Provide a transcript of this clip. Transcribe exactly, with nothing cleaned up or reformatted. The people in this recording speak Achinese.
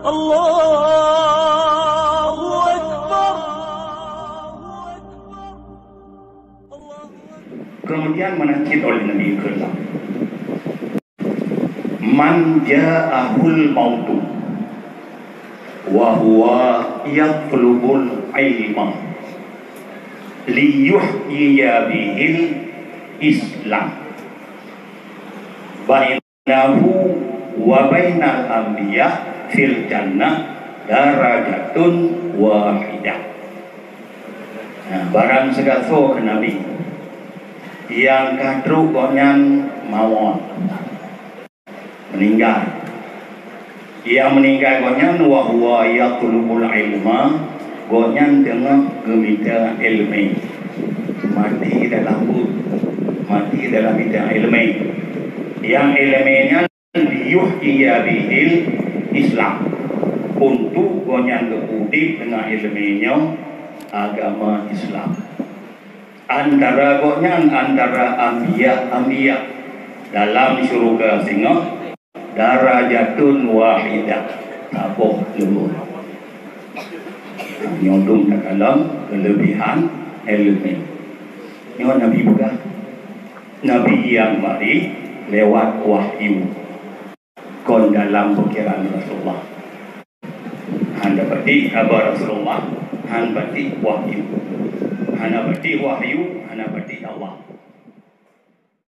Allahu Akbar. Kemudian meunan cit oleh Nabi kheun, "Man ja'ahul mautu wa huwa yatlubul ilma liyuhyiya bihil Islam." Bain Nahu wa bainal anbiya fil jannah darajatun wahidah. Nah, barang sigasoe keu Nabi nyang ka trok gobnyan mawöt, meuninggai. Nyang meuninggai gobnyan wa huwa yatlubul ilma, gobnyan teungoh geumita iéleumé. Mati dalam buet, mati dalam mita iéleumé. Nyang iéleumé nyan liyuhyiya bihil Islam, untuk gobnyan geupeuudép deungon iéleumé nyoe agama Islam. Antara gobnyan, antara anbiya-anbiya dalam syeuruga singoh, darajatun wahidah, saboh leumbot. Nyoe dum takalon keuleubehan iéleumé. Nyoe Nabi peugah, Nabi nyang bari lewat wahyu, kon dalam pikiran Rasulullah. Hana bak haba Rasulullah, hana bak wahyu. Hana bak wahyu,